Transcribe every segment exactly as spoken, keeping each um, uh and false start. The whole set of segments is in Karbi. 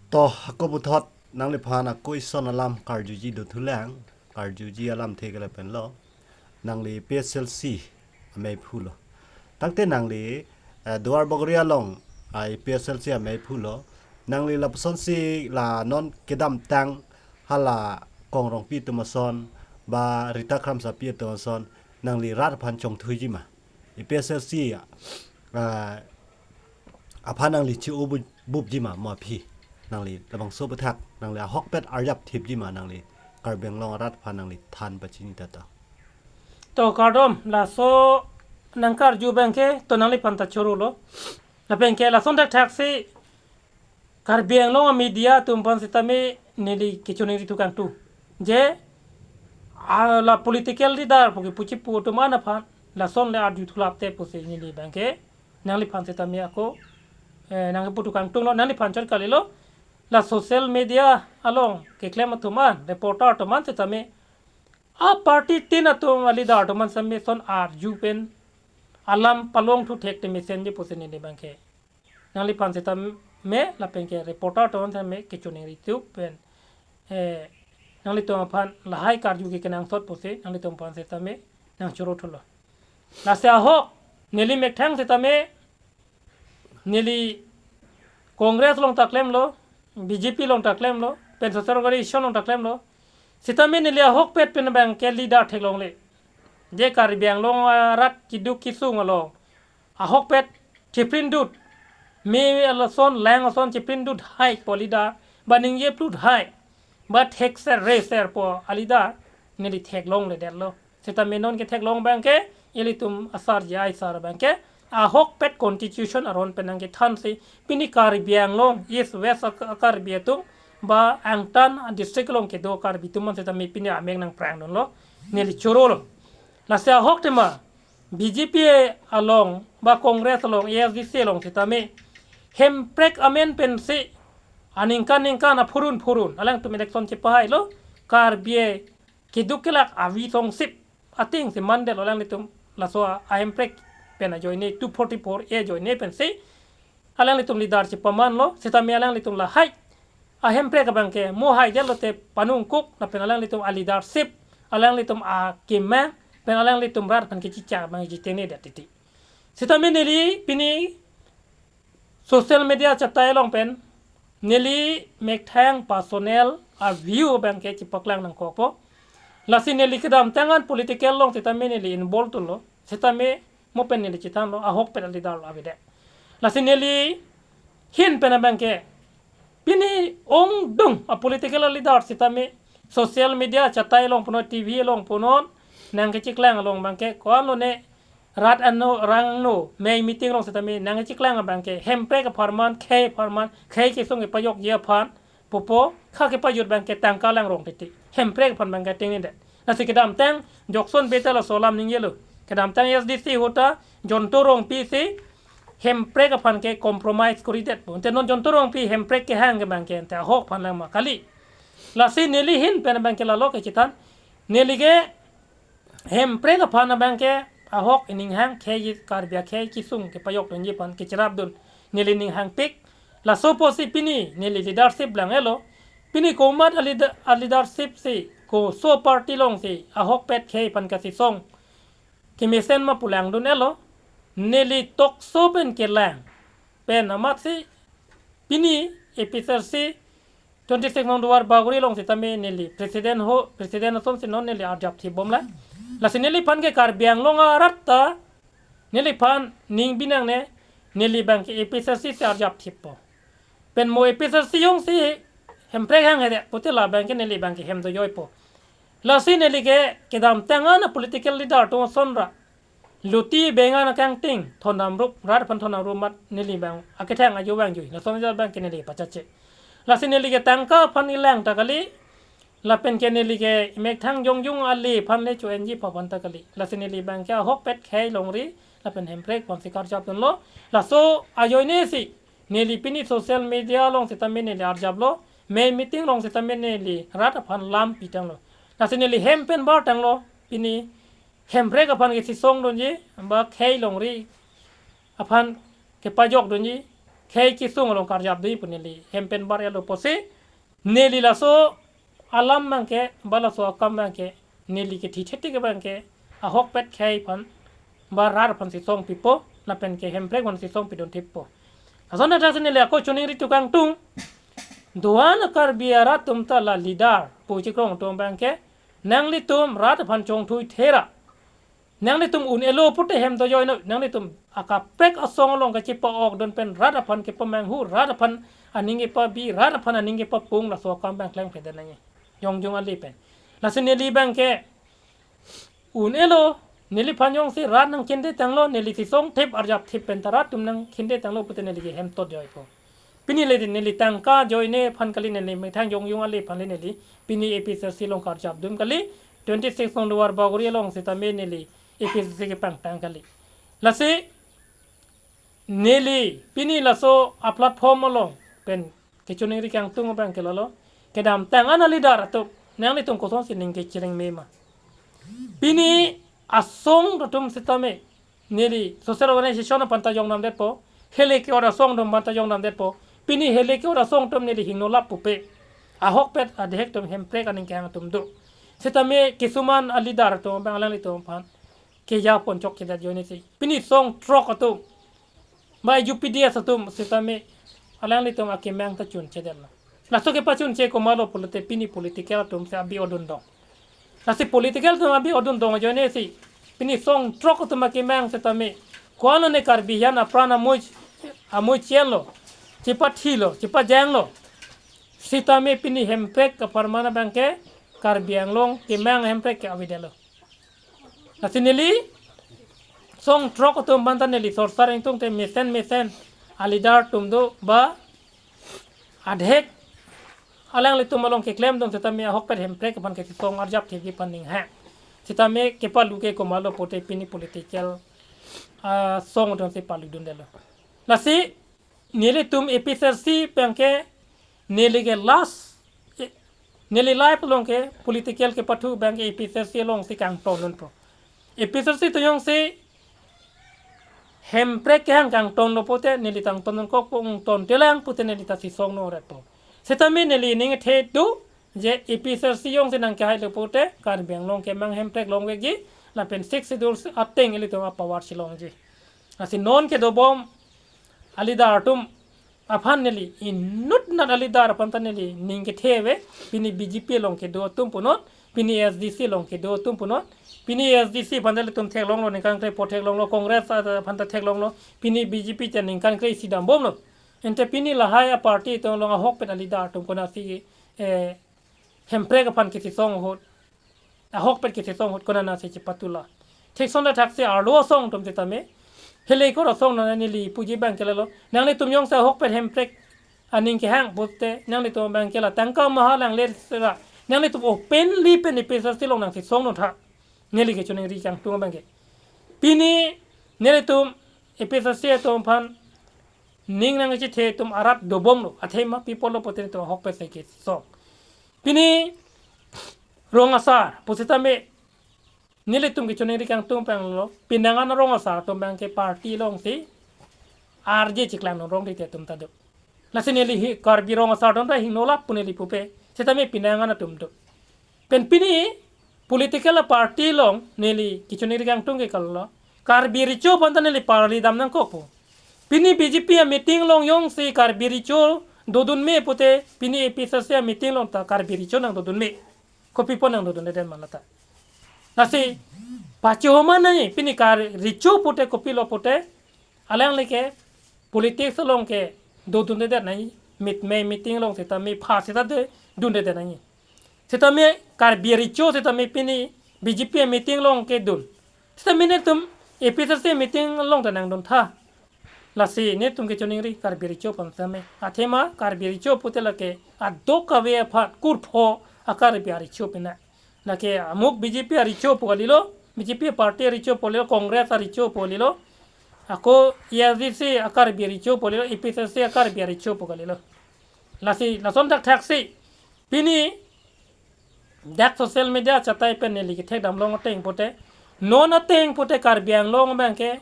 To, ako puthot nangliphan ako ison alam karjuji dothulang, karjuji alamthe ke lapenlo, nangli A P H L C ameiphu lo. Tangte nangli, eh, Duar Bagori along, ah, A P H L C ameiphu lo. Nangli lapusonsi la non kedamtang hala Kong Rongpi atum ason, ba Rita Kramsapi atum ason, nangli rat aphan chongthuiji ma? A P H L C, ah, aphan nangli chi-o bu-, bupji ma, mo aphi? Nangli labangso aputhak, nangli ahokpet arjap thipji ma, nangli Karbi Anglong arat aphan nangli than pachini tata? To kardom, laso nangkarju abangke, to nangliphan ta chorolo. Lapenke lason thakthaksi Karbi Anglong a-media atum aphan sitame neli kechoningri thu kangtung. Je, a, la political leader pu kepu chipu atum an aphan lason le arju thulap te pusi neli abangke nangliphan sitame ako, eh, nangkepu thu kangtunglo, nangliphan chot kalilo. La social media along keklem atum an, reporter atum an sitame, a-party tin atum a-leader atum an sitame son arju pen alam palong thu thek te mesenji pusi neli abangke nangliphan sitame, lapenke reporter atum an sitame kechoningri thu pen, eh, nanglitum aphan lahai karju ke kenangsot pusi nanglitum aphan sitame nangchoro thulo. Lasi ahok, neli methang sitame, neli Congress along ta klemlo, B J P along ta klemlo, pen social organization along ta klemlo. Sitame neli ahokpet pen abangke leader theklongle. Je Karbi Anglong arat keduk kesung along ahokpet cheprindut, me lason lang ason cheprindut hai pu a-leader, ba ningje plut hai, ba thekser reser pu a-leader neli theklongledetlo. Sitame non ketheklong abangke, ilitum asar J I sir abangke ahokpet constitution aron pen nangkethansi, pini Karbi Anglong, East West ak-, Karbi atum, ba angtan district along kedo Karbi atum an sitame pini amek nangprangdunlo, neli chorolo. Lasi ahok tema, B J P along, ba Congress along, A S D C along sitame, hemprek amen pensi, aningkan ningkan aphurun phurun alangtum election chepahailo, Karbi keduk kelak avi songsip ating si mandetlo alanglitum, laso a-, ahemprek pen ajoine, two forty-four A ajoine pensi alanglitum leader chepamanlo, sitame alanglitum lahai ahemprek abangke mo haidetlo te panungkuk, lapen alanglitum a-leadership, alanglitum akemang, pen alanglitum rat aphan kechicha abang chitengne det titi. Sitame neli pini social media chatai along pen neli methang personal a-view abangke chepaklang nangkokpo. Lasi neli kedamtang an political along sitame neli involve dunlo, sitame mo pen neli chethanlo, ahokpet a-leader lo avedet. Lasi neli hin pen abangke, pini ongdung a-political a-leader sitame social media chatai along punon, T V along punon, nangkechiklang along abangke, ko-an lone rat ano rangno mei meeting along sitame nangkechiklang abangke, hemprek apharman, khei apharman, khei kesung kepajokji aphan pupo, kha kepajut abangke tangka langrong titi. Hemprek aphan abangke tengne det. Lasi kedamtang Jokson Betel aso alam ningjelo. Kedamtang A S D C ahut ta Jonto Rongpi si hemprek aphan ke compromise koridetpo. Ante non Jonto Rongpi hemprek kehang ke abangke ante ahok aphan lang ma kali. Lasi neli hin pen abangke lalo kechethan. Neli ke hemprek aphan abangke ahok ining hang khei, Karbi akhei kesung kepajokdunji aphan kecherapdun neli ning hangpik. Laso apotsi pini neli leadership lang-etlo. Pini komat a-leader, a-leadership si, koso party alongsi ahokpet khei aphan kachesong kemesen ma pu langdun-etlo. Neli tokso pen kelang pen amatsi pini A P H L C twenty-six number Duar Bagori along sitame neli president ho, president asonsi non neli arjap thipbomlang. Lasi neliphan ke Karbi Anglong arat ta neliphan ning binangne, neli abangke A P H L C si arjap thippo. Pen mo A P H L C jongsi hemprek hang hede pute la abangke neli abangke hem dojoipo. Lasi neli ke kedamtang an a-political leader atum ason ra luti bengan akangting thondamrup, rat aphan thondamrup amat neli abang akethang ajo vangjui. Lason jat abangke neli pachache. Lasi neli ke tangka aphan ilang ta kali, lapen ke neli ke methang jongjung ale aphan le cho-enji aphan ta kali. Lasi neli abangke ahokpet khei longri lapen hemprek aphansi karjapdunlo. Laso ajoinesi neli pini social media along sitame neli arjaplo, mei meeting along sitame neli rat aphan lam pitanglo. Lasi neli hem pen bartanglo, pini hemprek aphan kechesongdunji, ba khei longri aphan kepajokdunji, khei kesung along karjap dei pu neli hem pen bar-etlo pusi, neli laso alam abangke, ba laso akam abangke, neli kethe thekthe abangke, ahokpet khei aphan, ba rat aphan sisong pipo, lapen ke hemprek aphan sisong pidun thippo. Lason athak si neli ako choningri atum kangtung, do-an Karbi arat atum ta la leader pu chikrong atum abangke, nanglitum rat aphan chongthui thera. Nanglitum un-elo pute hem dojoine, nanglitum akaprek asong along kachepa-okdun pen rat aphan kepamanghu, rat aphan aning kepabi, rat aphan aning kepapung, laso akam abang klem kede nangji. Jongjung ale pen. Lasi neli abangke un-elo, neliphan jongsi rat nangkhinde tanglo, neli sisong thip arjap thip pen ta rat atum nangkhinde tanglo pute neli ke hem tot joipo. Pini le neli tangka joine aphan kali, neli methang jongjung ale aphan le neli pini A P H L C along karjapdun kali, twenty six along Duar Bagori along sitame neli A P H L C kepangtang kali. Lasi neli pini laso a-platform along pen kechoningri kangtung abangke lalo, kedamtang ana leader atum, nanglitum kosonsi ning kechireng me ma? Pini asong atum sitame neli social organization aphan ta jongdamdetpo, hele ke-ot asong atum aphan ta jongdamdetpo. Pini hele ke-ot asong atum neli hingno lap pupe, ahokpet adhek atum hemprek aning kehang atum do. Sitame kisuman a-leader atum abang alanglitum aphan keja pon chokchedet ajoine si, pini song throk atum, ba U P D S atum sitame alanglitum akemang ta chunchedetlo. Laso kepachunche komatlo pulote pini political atum si abi odun dong. Lasi political atum abi odun dong ajoine si, pini song throk atum akemang sitame, ko-an ne Karbi hian apran amui, amui chenlo, chepathilo, chepajanglo. Sitame pini hemprek apharman abangke Karbi Anglong kemang hemprek ke avedetlo. Lasi neli song throk atum aphan ta neli sorsar ingtungte mesen mesen a-leader atum do ba adhek alanglitum along keklemdun sitame ahokpet hemprek aphan kesisong arjap thipji aphan ninghang. Sitame kepalu ke komatlo pute pini political, ah, song atum si paludundetlo. Lasi nelitum A P H L C abangke neli ke last, eh, neli life along ke political kepathu abangke A P H L C along si kangtondunpo. A P H L C atum jongsi hemprek kehang kangtonlo pute neli tangtondun kokpo, tontelang pute neli ta sisong nangretpo. Sitame neli ning kethe do je A P H L C jongsi nangkehailo pute Karbi Anglong kemang hemprek longvekji, lapen Sixth Schedule ateng ilitum a-power chelongji. Lasi non kedobom a-leader atum aphan neli inutnat a-leader aphan ta neli ning kethe ave, pini B J P along kedo atum punon, pini A S D C along kedo atum punon, pini A S D C aphan ta ilitum theklonglo, ningkan kre-pho theklonglo, Congress aphan ta theklonglo, pini B J P ta ningkan kre-isi dambomlo. Ante pini lahai a-party atum along ahokpet a-leader atum konatsi, eh, hemprek aphan kesisong ahut, ahokpet kesisong ahut konatsi chepatula. Thik ason ta thaksi arlo asong atum sitame, hele ke-ot asong nang neli puji abangke lalo, nanglitum jongsi ahokpet hemprek aning kehang pute nanglitum abangke la tangka maha lang le sera, nanglitum openly pen A P H L C along nangsisong non tha. Neli kechoningri kangtung abangke, pini nelitum A P H L C atum aphan ning nangkechethe atum arat dobomlo, athema pi apotlo pute nelitum ahokpet si kesong. Pini rong asar pusitame nelitum kechoningri kangtung abang lo, pinangan rong asar atum abangke party alongsi arje chiklang nongrong rite atum ta do. Lasi neli hi Karbi rong asar atum ta hingno lap pu neli pupe, sitame pinangan atum do. Pen pini political party along neli kechoningri kangtung ke kalo, Karbi Recho aphan ta neli parli dam nangkokpo. Pini B J P a-meeting along jongsi Karbi Recho dodun me pute, pini A P H L C a-meeting along ta Karbi Recho nangdodun me. Kopi apot nangdodundedet ma lata? Lasi pachehoma nangji, pini Karbi Recho pute kopilo pute, alangli ke politics along ke dodundedet nangji, meet me meeting along sitame pha sita de dundedet nangji. Sitame Karbi Recho sitame pini B J P a-meeting along kedun, sitame netum A P H L C a-meeting along ta nangduntha. Lasi netum kechoningri Karbi Recho aphan sitame, athema Karbi Recho pute lake adokave aphan kurpho a-Karbi a-Recho pina. Lake amuk B J P a-Recho pu kalilo, B J P party a-Recho pu kalilo, Congress a-Recho pu kalilo, ako A S D C a-Karbi a-Recho pu kalilo, A P H L C a-Karbi a-Recho pu kalilo. Lasi lason thakthaksi pini dak social media chatai pen neli kethekdam long ateng pute, non ateng pute Karbi Anglong abangke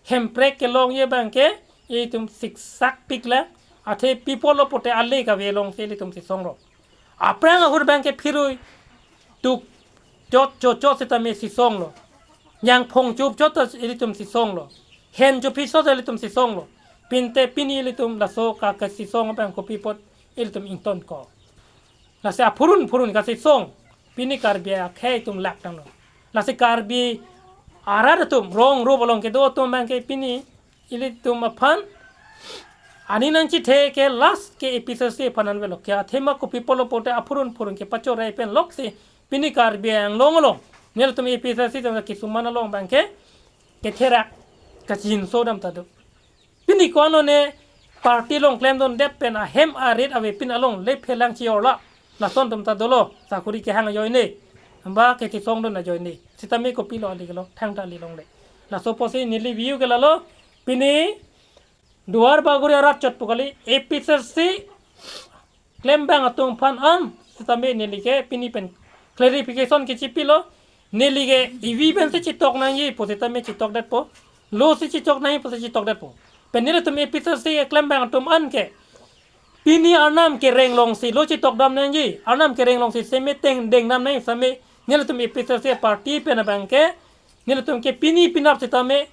hemprek kelongji abangke ilitum siksak piklang, athe pi apotlo pulote ale kave alongsi ilitum sisonglo. Aphrang ahut abangke phirui tuk chot chot chot sitame sisonglo. Yang phong chup chot ta ilitum sisonglo. Hen chup hi chot ta ilitum sisonglo. Pinte pini ilitum laso ka kesisong abang kopi apot ilitum ingtonkok. Lasi aphurun phurun kasisong. Pini Karbi akhei atum lak tanglo. Lasi Karbi arat atum rong rup along kedo atum abangke pini ilitum aphan aning nangchethe ke last ke A P H L C aphan an avelo. Ke athema kopi apotlo pulote aphurun phurun kepachore pen loksi pini Karbi Anglong along nelitum A P H L C atum kisuman along abangke ketherak kachinso dam ta do. Pini ko-an one party along klemdundet pen ahem arit avepin along le phelang chi orla. Lason atum ta dolo, sakuri kehang ajoine, amba kesisongdun ajoine. Sitame kopilo ale kelo, thangta ale longle. Laso apotsi neli view ke lalo, pini Duar Bagori arat chot pu kali, A P H L C klembang atum aphan an sitame neli ke pini pen clarification kechipilo. Neli ke ivi pensi chetok nangji pu sitame chetokdetpo. Lo si chetok nangji pusi chetokdetpo. Pen nelitum A P H L C klembang atum an ke pini Arnam kereng alongsi lo chetokdam nangji, Arnam kereng alongsi seme teng dengdam nangji sitame nelitum A P H L C party pen abangke nelitum ke pini penap sitame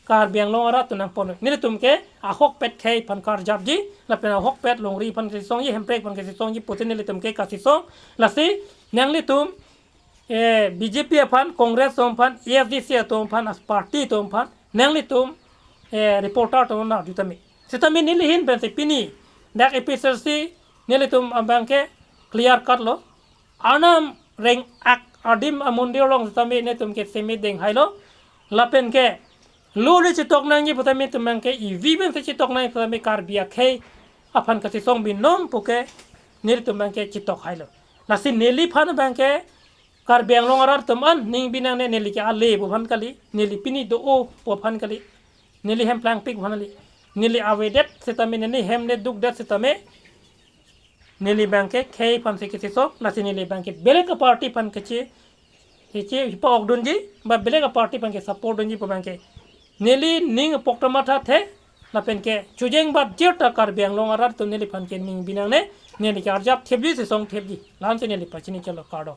Karbi Anglong arat atum nangpon. Nelitum ke ahokpet khei aphan karjapji, lapen ahokpet longri aphan kesisongji, hemprek aphan kesisongji pusi nelitum ke kasisong. Lasi nanglitum, eh, B J P aphan, Congress atum aphan, A S D C atum aphan, as party atum aphan nanglitum, eh, reporter atum nangdutame. Sitame neli ahin pensi pini dak A P H L C nelitum abangke clear cut lo. Arnam reng-ak adim amondir along sitame netum ke seme denghailo. Lapen ke lo le chetok nangji pu sitame netum abangke ivi pensi chetok nangji pu sitame Karbi akhei aphan kesisong binong puke nelitum abangke chetokhailo. Lasi neliphan abangke Karbi Anglong arat atum an ning binangne, neli ke ale pu aphan kali, neli pini do-o pu aphan kali, neli hem plangpik pu aphan kali. Neli avedet sitame, neli hem le dukdet sitame neli abangke khei aphansi kesisong, lasi neli abangke belek a-party aphan keche, keche hipa-okdunji, ba belek a-party aphan ke-support dunji pu abangke neli ning apok ta mathathe, lapen ke chojeng bat jirta Karbi Anglong arat atum neliphan ke ning binangne, neli ke arjap thepji, sisong thepji. La-ansi neli pachini chalo, kardom.